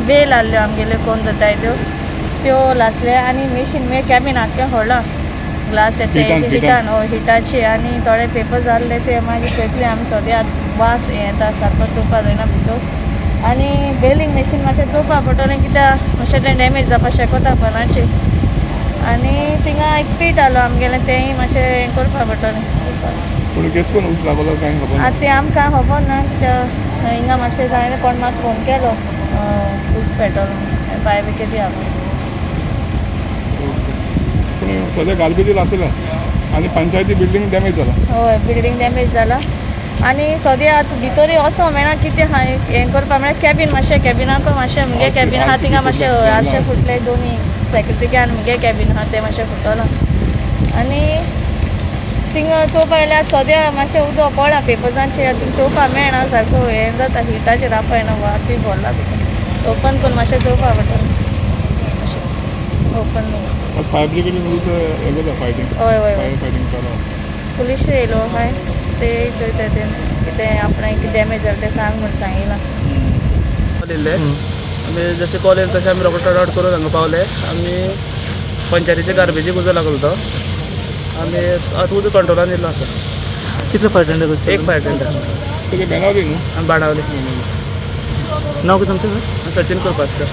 बेल आहल्यो आमगेल्यो कोण जाताय त्यो त्यो लासले आनी मेशीन मागीर कॅबीन आख्खें फोडलां ग्लास येते हिटान, हिटान. हिटान हय हिटाची आनी थोडे पेपर जाल्ले ते मागीर चोयतले आमी सद्या वास हें येता सारको चोवपा जायना भितर आनी बेलिंग मेशीन मातशें चोवपा पडटलें कित्याक मातशें तें डॅमेज जावपा शकता पनाचे आनी थिंगा एक पीट आलो आमगेलें तेंय मातशें हें करपा पडटलें चोवपाक. पूण केस कोण उस लागलो कांय खबर ना. आतां तें आमकां खबर ना कित्याक हिंगा मातशें जायना कोण म्हाका फोन केलो ऊस पेटोलो फायर ब्रिगेडी आहा. ओके. पूण सद्या गार्बेज आसला आनी पंचायती बिल्डींग डॅमेज जाला. हय, बिल्डींग डॅमेज जाला आनी सद्या आतां भितरूय वचों मेळना कितें आहा हें करपा म्हळ्यार कॅबीन मातशें कॅबिनाक मातशें मुगे आरशे- कॅबीन आहा आरशे थिंगा बी मातशें फुटले. हय, आरशे फुटले दोनी सेक्रेटरी आनी मुगे कॅबीन आहा तें मातशें फुटलां आनी थिंगा चोवपा जाल्यार सद्या मातशें उदक पडलां पेपर्सांचेर आतां चोवपा मेळना सारको हें जाता हिटाचेर रावपा येना वासूय भरला भितर ओपन करून मातशें चोवपा पडटलें मातशें ओपन. फायर ब्रिगेडीन उस हें जाता फायटींग. हय हय हय. फायर फायटींग चालू आहा. पुलीस येयलो हाय ते चोयता ते कितें आपणाक कितें डॅमेज जालें तें सांग म्हूण सांगिलां. कॉल येयल्ले आमी जशें कॉल येयले तशें आमी रोकडो आउट करून हांगा पावले. आमी पंचायतीचे गार्बेजीक उजो लागलो तो आमी आतां उजो कंट्रोलान येयल्लो आसा. कितले फायर टेंडर? एक फायर टेंडर. तेगे बेनावली न्हू? आनी बाणावली. नाव कितें तुमचें? सचिन कोरपास्कर.